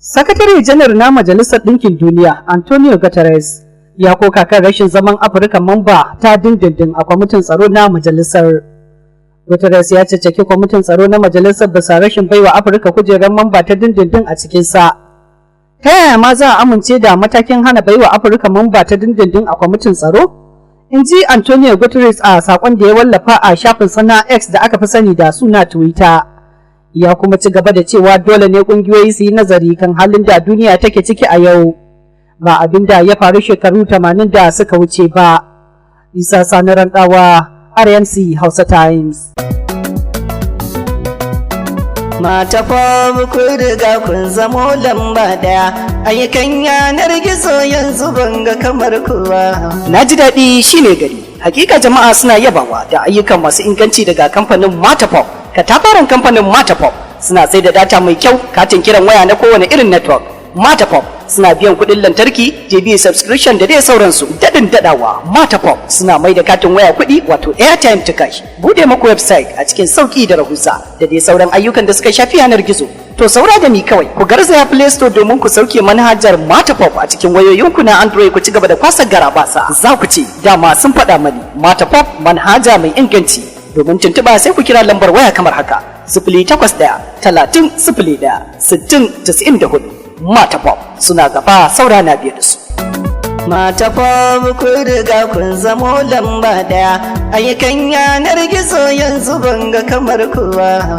Sakatare Janar na Majalisar Ɗinkin Duniya, Antonio Guterres, ya koka kan rashin zaman Afirka mamba ta dindindin a kwamitin tsaro na majalisar. Guterres ya caccaki kwamitin tsaro na majalisar bisa rashin baiwa Afirka kujerar mamba ta dindindin a cikinsa. Ta yaya ma za a amince da matakin hana baiwa Afirka mamba ta dindindin a kwamitin tsaro? In ji Antonio Guterres a saƙon da ya wallafa a shafin sana X da aka fi sani da suna Twitter. Ya kuma ci gaba da cewa dole ne ƙungiyoyi su yi nazari kan halin da duniya take ciki a yau. Ba abin da ya faru shekaru 80 da suka wuce ba. Isa Sani Randawa, RMC Hausa Times. Mata fa ku riga kun zamo lamba daya, ayyukan yanar gizo yanzu ban ga kamar kowa. Na ji daɗi shine gari. Hakika jama'a suna yabawa da ayyukan masu inganci daga kamfanin Matapop. Katafaren kamfanin Matapop suna sai da data mai kyau, katin kiran waya na kowane irin network. Matapop suna biyan kuɗin lantarki, JB subscription da dai sauransu. Daɗin daɗawa, Matapop suna mai da katin waya kuɗi, wato airtime to cash. Bude maku website a cikin sauƙi da rahusa da dai sauran ayyukan da suka shafi yanar gizo. To, saura da mi kawai ku garzaya Play Store domin ku sauke manhajar Matapop a cikin wayoyinku na Android, ku ci gaba da kwasa garabasa. Za ku ce dama sun faɗa mani, Matapop manhaja mai inganci. Domin tuntuɓa sai ku kira lambar waya kamar haka: 081 30 01 60 94. Matapop suna gaba, saura na biye da su. Mata fa ku riga kun zamo lamba daya, ayyukan yanar gizo yanzu ban ga kamar kowa.